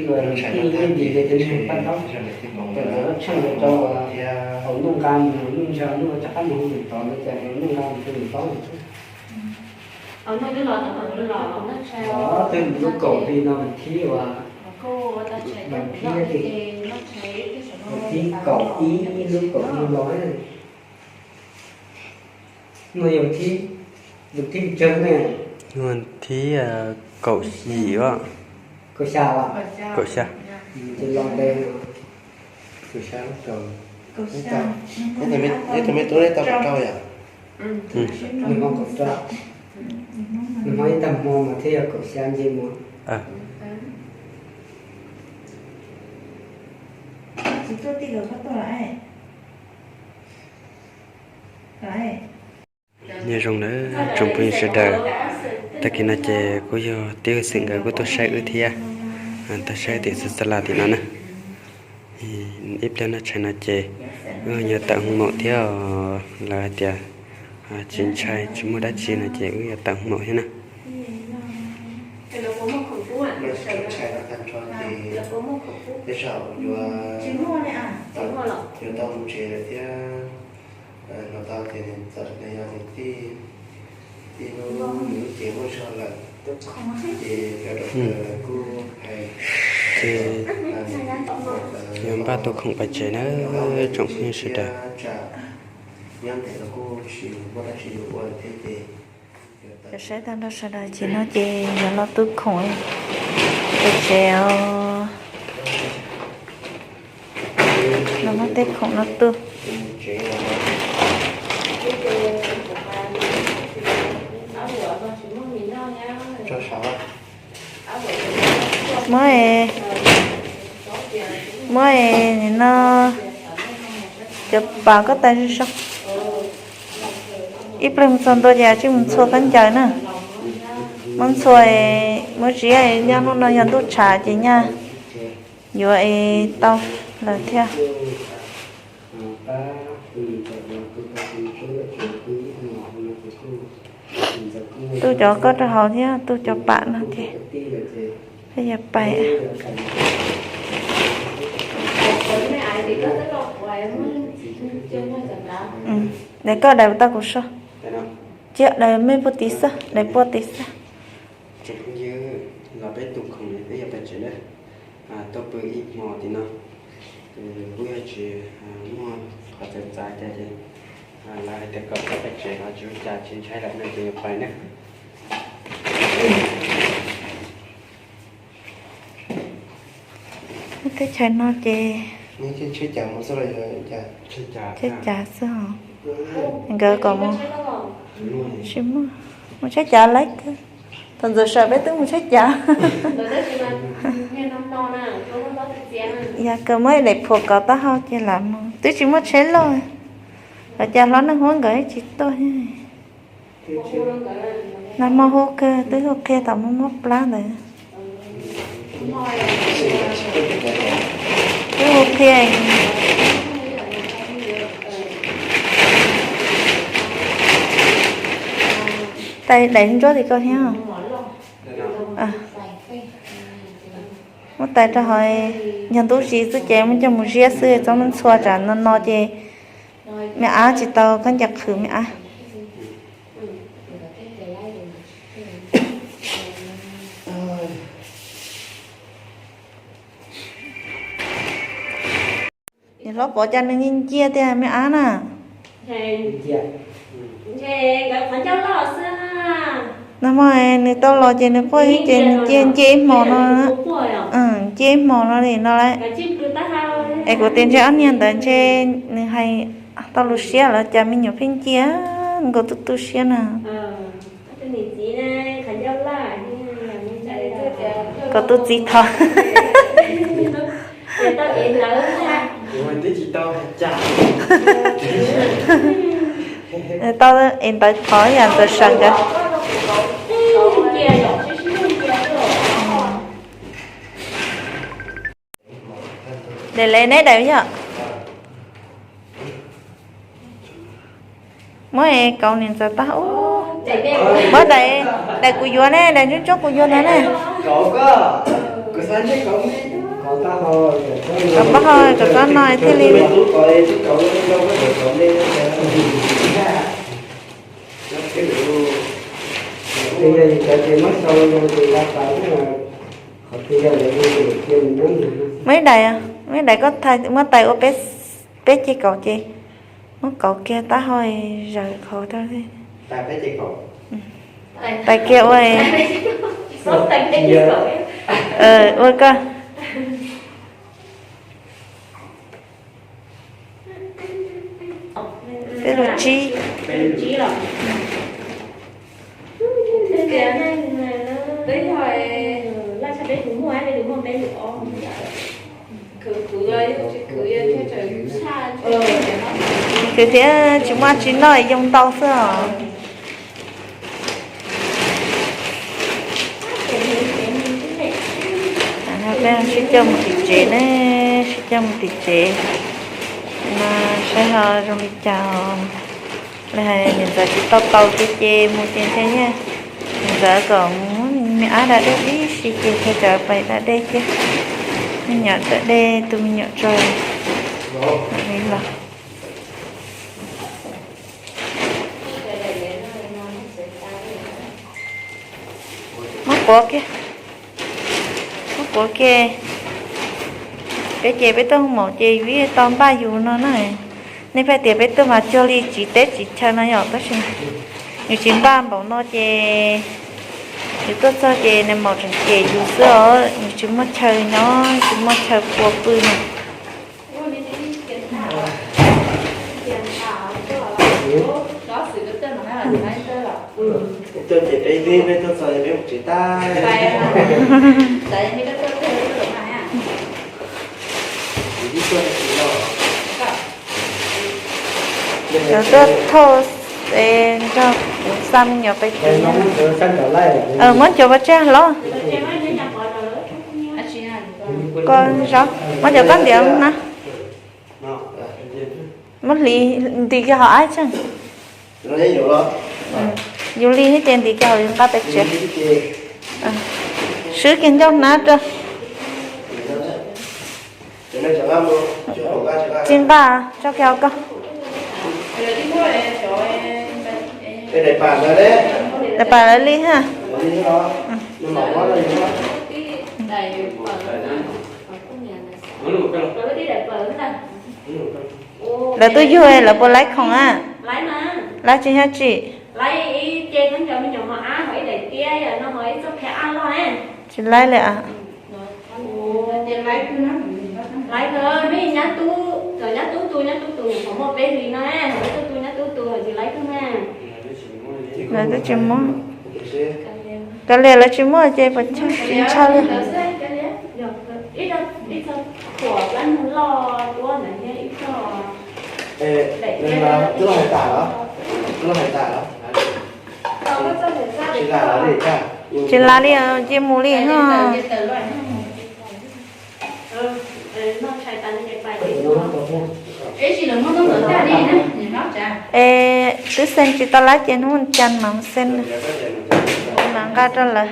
Tij yeej vim tias cov neeg paj ntaub, tawm ntawd lub tsheej rau hauv ntuj nqa mus, ntuj ntsha ntuj rov qab mus hu tus tod no ces ntuj nqa mus rau tus tod. Twb lub kaum hli no mas thib uas, mas thib, mas thib kaum ib lub kaum hli no. No yog thib, yog thib tsawg ne? Thib kaum yim os. Kaum xya los? Kaum xya. Ces los ntev no. Kaum xya lub kaum. Neb tus me tub neb tau kaum rau yom? Nws ho kaum rau. Nws ho ib tag hmo mas thiaj yog kaum xya nce mus. Nyob zoo nawb tsoom phooj ywg sawv daws, tag kis no ces kuj yog tib xeem nkawd kuj tuaj saib wb thiab, tuaj saib tim xav xas las tim no na. Ib pliag noj tshais no ces wb yuav tawm hoo maum thiab, lawv hais tias tsis ntshai tsis muaj dab tsi no ces wb yuav tawm hoo maum thiab na. Yuav tau mus tsev lawm thiab. Hnov tau tias txawm yog nws tij, tij lub, nws lub cev muaj zog lawm, ces cov doctor lawv kuj hais tias yuav npaj tu khoom pais tsev nawb tsoom phooj ywg sawv daws. Nyob ntev los kuj tsis muaj dab tsi yuav ua thiab ces Saib tag nrho sawv daws ces no ces yuav los tu khoom pais tsev os. Los muab tej khoom no tu. Muab, muab nim no cov pas koj tais zoo zoo. Ib pliag mus txog ntua ces tsij mus ntxhua khaub ncaws na. Muab ntxhua, muab ziab, nyob hnub no yog ntuj tshav ces nyaj yuav es tau lawm thiab. Tu cov koj rau hauv thiab tu cov pam no ces peb yuav pais. Daim koj daim tau kuv so. Cia daim mej puag tid xwb, daim puag tid xwb. Tsoom phooj ywg, los peb tu khoom peb yuav pais tsev na. Tuaj pw ib hmo tim no, kuj yog tsis muaj qhov txawv txav cas ces lawv hais tias kom peb pais tsev los tsis ua cas, tsis ntshai lawm no ces yuav pais na. Teb chaws no ces tsheb cav xwb os. Nkawd kom mus, tsis muaj, mus tsheb cav lawm kawg. Thaum ntxawm sawm peb twb mus tsheb cav. Yog kawg muab daim phuam kov taub hau ces lam mus, twb tsis muaj tsheb loj. Ua cas hlob Neej Huab nkawd tsis tuaj? Nag hmo hu kawg, twb hu qhia thaum muaj mob plab ntawd. Twb hu qhia. Tais daim ntsuab tim koj thiab. Muab tais rau hauv, yog ntuj tsis xwb ces muab coj mus ziab xwb, txhob muab ntxhua tsam no no ces me ab tsis tau khaub ncaws qhwv me ab. Niam hlob Pov cas nws ncia tiag me ab na. Nag hmo nws tau los ces nws quaj ib ces nws cia nce ib hmos no, nce ib hmos no li no lawm. Es kuv tias ntshe ob niag ntawd ntshe nws hais tau lus siab los cas me nyuam pheej ncia nkaus tu tu siab na. Kom tus txiv thov. Tau es ntawd thov yam ntxawm sawv nkawd. Daim le neb daim yog. Muab es kauv niam ntxawm tag ub. Muab daim, daim kuv yuav ne, daim ntsuab ntsuab kuv yuav ntawd ne. Kom pab ho kom txhob no thiaj li. Muaj ib daim, muaj ib daim koj muab tais ua peb ceg kaum ces muab kauv kiag tab ho zaws qhov. Tais kiag ua, ua koj. Peb lub tsib. Khwv thiab tsis muaj tsis noj, yoo ntau xwb os. Peb sib coj mus tim tsev ne, sib coj mus tim tsev no, saib ho zoo li cas. Li hais niam ntxawm tsis tau tau ces ces mus ces ntshe niam ntxawm kom mus me ab da dej tib si ces ntshe tsam pais da dej thiab. Me nyuam da dej, tus me nyuam tso li los. Muab quav kiag, muab quav kiag. Peb ces peb tuaj hu maum ces yus yeej tau npaj yus no na. Nej pheej tias peb tuaj mas cuag li tsiv teb tsiv chaw no yom, tab sis yus tsis npaj npaum no ces yus tuaj txog ces nws maum tseem cem yus xwb os, yus tsis muaj chaw nyob, tsis muaj chaw pua pw no. Tuaj ces peb ib tib peb tuaj txog peb mus tsev tag. Cov tuaj thauj nrog kuv xa me nyuam pais tsev. Muab cov pov tseg los. Koj zov, muab cov koj ntiav na. Muab hliv nti kiag hauv ab tseeg. Yus li thiab ces nti kiag hauv yus nqa pem tsev. Swb kiag ncauj hnab rau. Tsis nqa, tso kiag hauv koj. Daim pam lawv li ha. Lawv twb yug lawv puas laib khoom a? Laib tsis nyob tsim. Tsis laib li a. Lawv twb tsis muab. Kav liam, lawv tsis muab ces puas tsis ntshaw li. Tsis las li, cia mus li ho. Es twb xeem tsis tau lab ces hnub cas mam xeem, mam nqa rau lawv.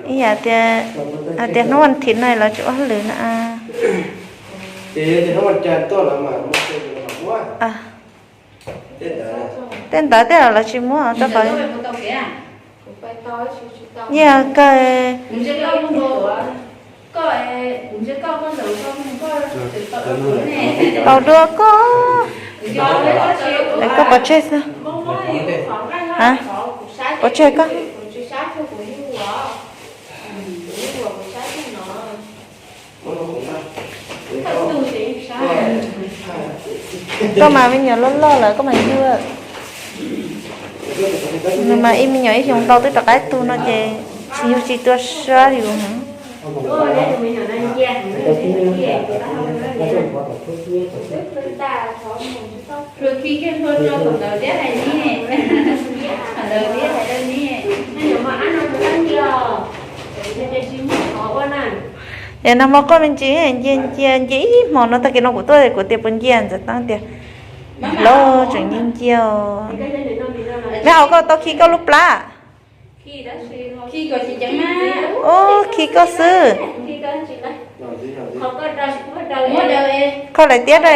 Ib yam tias, hais tias hnub vas thiv no lawv tsis ua hauj lwm na. Tej ntawd tej zaum lawv tsis muab rau qhov nyiaj kawg. Tau dua koj, koj pov tseg xwb. Pov tseg koj. Koj mas me nyuam loj loj lawm koj mas yug. Nws mas ib me nyuam ib xyoos ntau twb rov qab tu no ces yug tsis tua sab yus. Es nag hmo quaj me ntsis, ncia ncia ib hmos no tag kis no kuv tuaj kuv tias puas ncia, ntxawm tab tias lawv tseem ncia ncia. Me hauv koj tau khi koj lub plab. Ub, khi koj xwb. Koj lawm tiab da,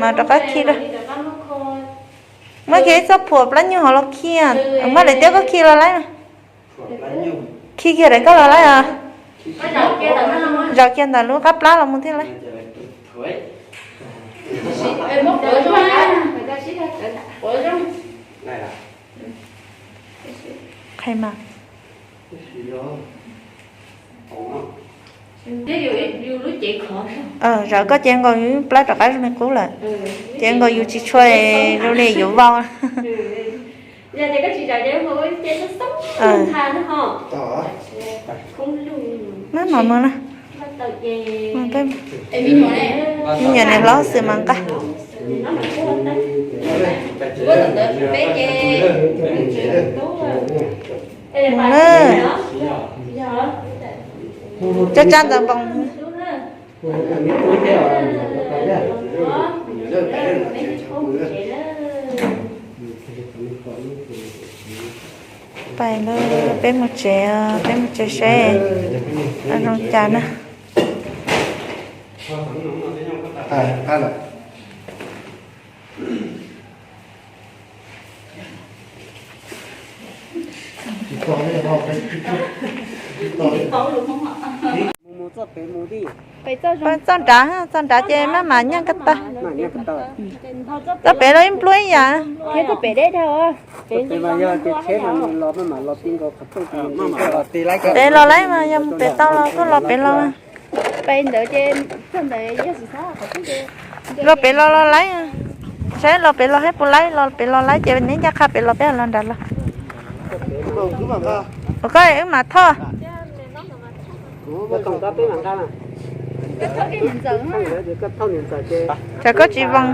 mas rov qab khi da. Muab kiag ib txoj phuam plab nyuj hauv los khi. Muab lawm tiab koj khi los laib. Khi kiag daim koj los laib os. Zaum kiag ntawm lub qab plab los mus thiaj laib. Qhia mas. Zaum koj ces nkaus yus plab rov qab zoo li qub lawm. Ces nkaus yus tsis tshua zoo li yuav vau. Maj mam mus na. Me nyuam niam hlob xwm mas nqa. Mus na. Tsa tsa ntawm npoos. Pais lawm, peb mus tsev, peb mus tsev seb zoo cas na. Pais txoj nrad, txoj nrad ces maj mam nyeej ko taw. Txoj pem los ib nplua ib yam. Pem los laib mas yog mus pem tau los kuj los pem los. Los pem los los laib, saib los pem los saib puas laib, los pem los laib ces neb ncaj qha pem los peb los nrad los. Ua koj wb mam thauj. Tsam koj tsis voos.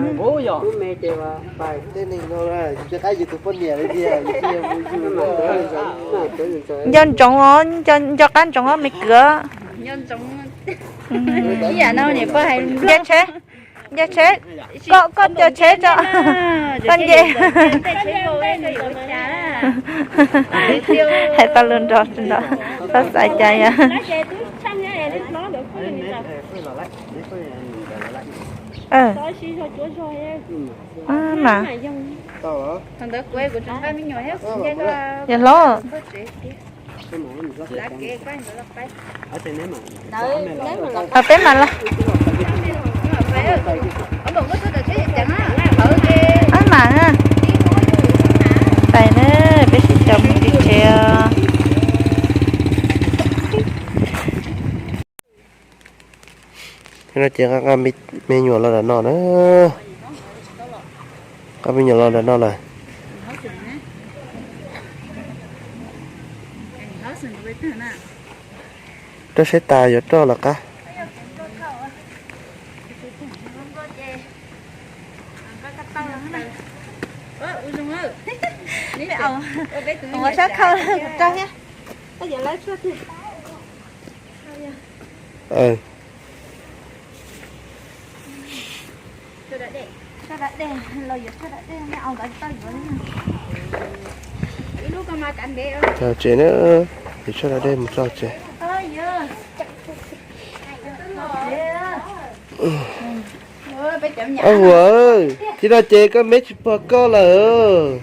Nco ntsoov os, nco qab ntsoov os me kwv. Nce tsheb, nce tsheb, koj, koj nce tsheb tso. Koj nce. Hais tau lus nrog nrog, txhob xav cas yom. Mas yog hlob. Peb mam los. Peb mam. Pais na, peb sib caum mus tim tsev os. No ces nqa me nyuam los ntawm no na. Nqa me nyuam los ntawm no lawm. Rau seb tas yuav roj los qab. Ua sab khau kuv rau thiab. Koj yuav lawv tshuaj tiag. Tso tsev na, yuav tshuaj da dej mus tso tsev. Ab vuas, tib no ces koj meb tsis pog koj lawm.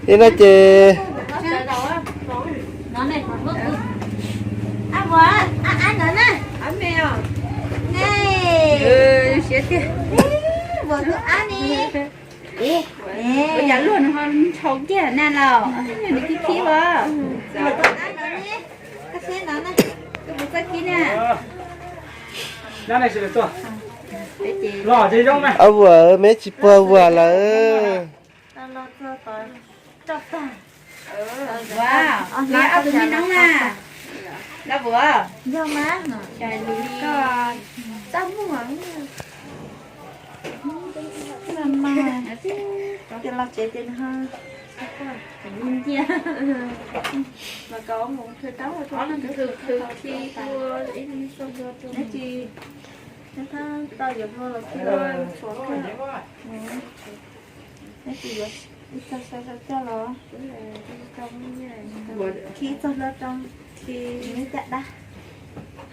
Tib no ces Luag no ho ntshau kiag na los, nws khib khib as. Ab vuas, meb tsis pog vuas lawm. Neb tsis, neb tau yuav hlua los tsis los tshuav kawg. Neb tsis yuav. Ib txog sab sab coj los, khi ib txog hlo rau, khi neb caj dab.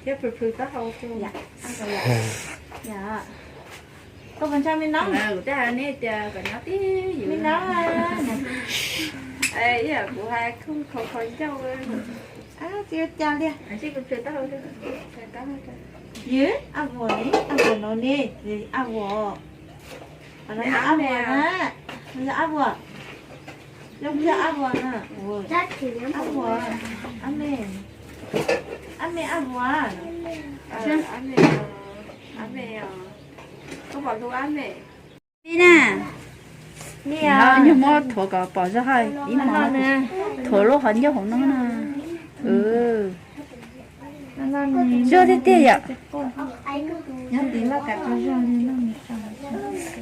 Thiab plhws plhws taub hau rau. Koj puas ntshaw me noob? Kuv twb hais neb tias kom nyob tib yus me noob. Ib yam kuv hais khooj khaus khaus ncauj. Tsis ua cas li. Ywg, ab vuam ne, ab vuam no ne, ab vuam. Ab vuam na, ab vuam. Zoo li ab vuam na. Ab vuam, ab me, ab me ab vuam. Ab me, ab me. Koj pom lub ab me. Me na. Nyuag muab thuav kom pom zog hais ib hmos, thuav lub qhov ncauj hauv no na. Zog tiag tiag yom.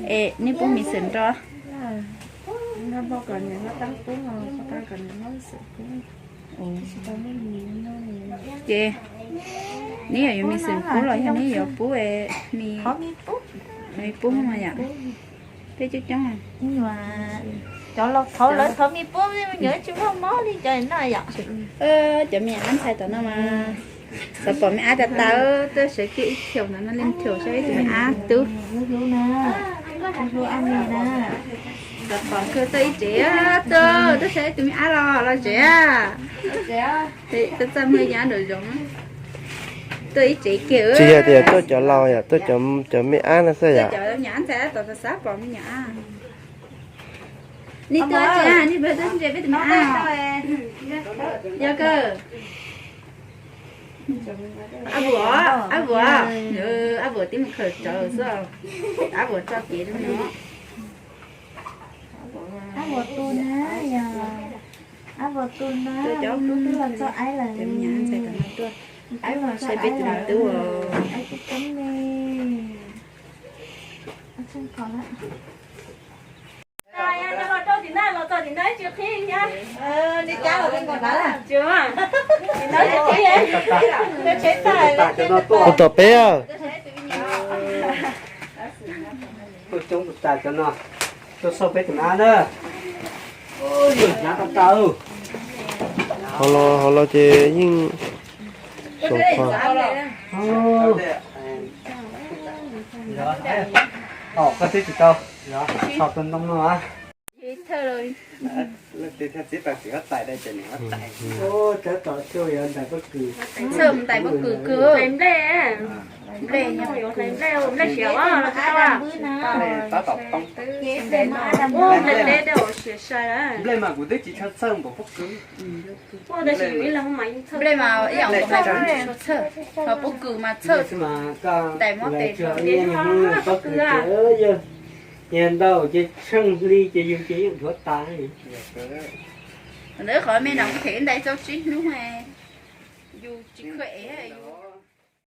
Es nej pub mis xim nrog. Ces neb yuav yuav mis xim pub los yog neb yuav pub mis pub no yom? Peb coob coob. Cov laus thov lawv thov mis pub, me nyuam tsis muaj mob li cov no yom. Cov me ab ntxhais tom no mas xav pom me ab tas tas, tuaj sawv kiag ib thaum ntawd no leej thaum saib ib tug me ab tub. Xav pom kawg, tuaj ib tsev, tuaj, tuaj saib ib tug me ab los los tsev. Tuaj txaj muag nyob nraum zoov, tuaj ib tsev kiag. Tsis yog tias tuaj cov laus yom, tuaj cov me ab no xwb yom. Cov me ab ntxhais tom xav pom me nyuam ab. Nej tuaj tsev, nej puas tuaj ntsia peb tus me ab? Yog kawg. Ab vuam, ab vuam, ab vuam tib mus khaws tsawv xwb, ab vuam tso kev rau no. Ab vuam tu na, yog ab vuam tu na, cov twb los txog aib lawm. Aib, saib peb tus me tub. Ua tom peb. Tuaj coob tas cov no, tuaj xauj peb tus me ab na. Yuav hnyav tau tas. Hauv los, hauv los ces yeej xoom qhov. Koj twb tsis tau txhos tus ntoo no. Txhawj ntais pob kws kawg. Nplej, nplej, nplej siav, nplej dej siav sai. Nplej mas kuv twb tsis tshua txhawj npaum pob kws. Nplej mas ib yam nkaus hais tsis tshua txhawj, ho pob kws mas txhawj. Ntais muab tes rau. Yog ntau ces tsheej hli ces yus ces yeej dhuav tas. Ntawd qhov me no kuv them ntais tau tsib hnub, yus tsis khuj ev.